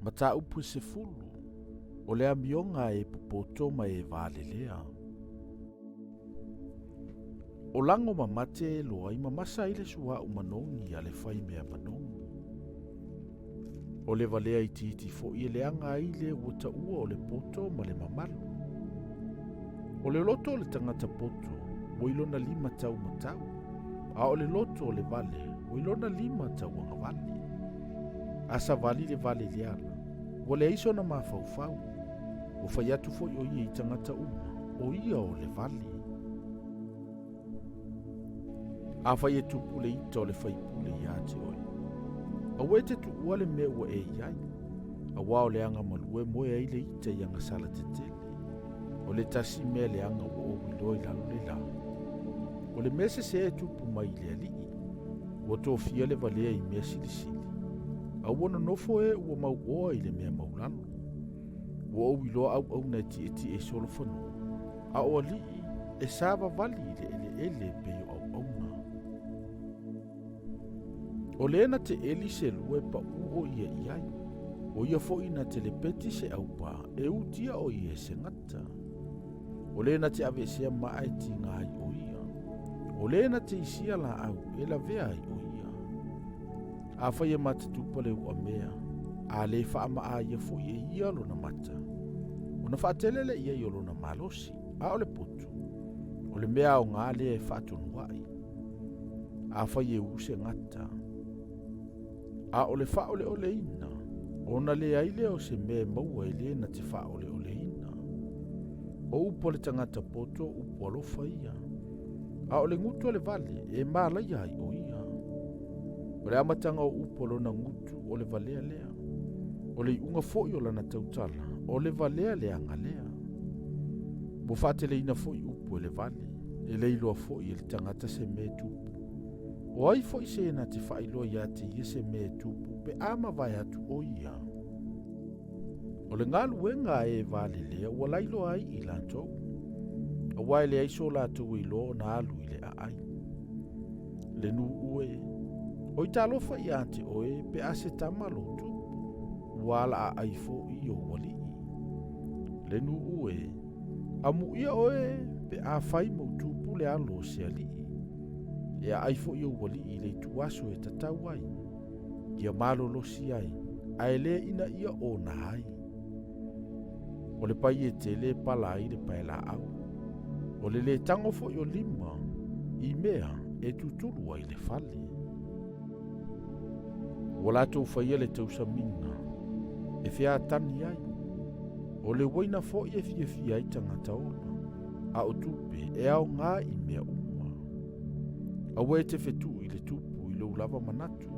Mataupu e sefulu, o le amioga a e popoto ma e valelea. O lago mamate e loa ai ma masa ai le suauu manogi a le faimea manogi. O le valea itiiti foi e leaga ai le ua taua o le poto ma le mamalu. O le loto o le tagata poto ua i lona lima taumatau, a o le loto o le vale ua i lona lima tauagavale. A savali le vale i le ala, ua leai sona mafaufau, ua fai atu foi o ia i tagata uma, o ia o le vale. Afai e tupu le ita o le faipule ia te oe, aua e te tuua le mea ua e i ai, auā o le agamalue moe ai le ita i agasala tetele. O le tasi mea leaga ua ou iloa i lalo le la. O le mea sesē e tupu mai i le alii, ua tofia le valea i mea silisili, a ua nonofo e ua mauoa i le mea maulalo. Ua ou iloa auauna e tietie i solofanua, a o alii e savavali i le eleele e pei o auauna. O le na te eli se lua e paʻū o ia i ai, o ia foi na te lepeti se ʻaupā e utia o ia e se gata. O le na te aveesea maa e tiga ai o ia, o le na te isia laau e lavea ai o ia. Afai e matatupa le uamea, a le faamaa ia foi e ia lona mata, ona faatele lea i ai o lona malosi, a o le potu, o le mea aoga lea e faatonuai. Afai e u se gata, a o le faaoleoleina, ona leai lea o se mea e maua e le na te faaoleoleina. O upu a le tagata poto, upu alofa ia, a o le gutu a le vale e malaia ai o ia. O le amataga o upu a lona gutu o le valea lea. O le iuga foi o lana tautala, o le valea leaga lea. Ua faateleina foi upu e le vale, e le iloa foi e le tagata se mea e tupu. O ai foi se na te faailoa ia te ia se mea e tupu pe a mavae atu o ia. O le galuega a e valelea ua lailoa ai i latou, auā e leai so latou iloa ona alu i le aai. Le nuu e, oi talofa ia te oe pe a se tama lou tupu, ua alaaai foi ou alii. Le nuu e, amuia oe pe a fai ma ou tupu le alo o se alii. E aai foi ou alii i le ituaso e tatau ai, ia malolosi ai, ae le ina ia ona ai. O le pai e tele e pala ai le paelaau. O le lē tago foi o lima i mea e tutulu ai le fale. Ua latou faia le tausamiga e featani ai. O le uaina foi e fiafia ai tagata ola, a o tupe e aoga i mea uma. Aua e te fetuu i le tupu i lou lava manatu,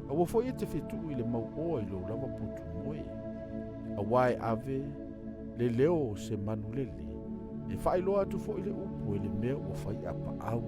aua foi e te fetuu i le mauoa i lou lava potu moe, auā e ave le leo o se manulele, e faailoa atu foi le upu e le mea ua fai apaau.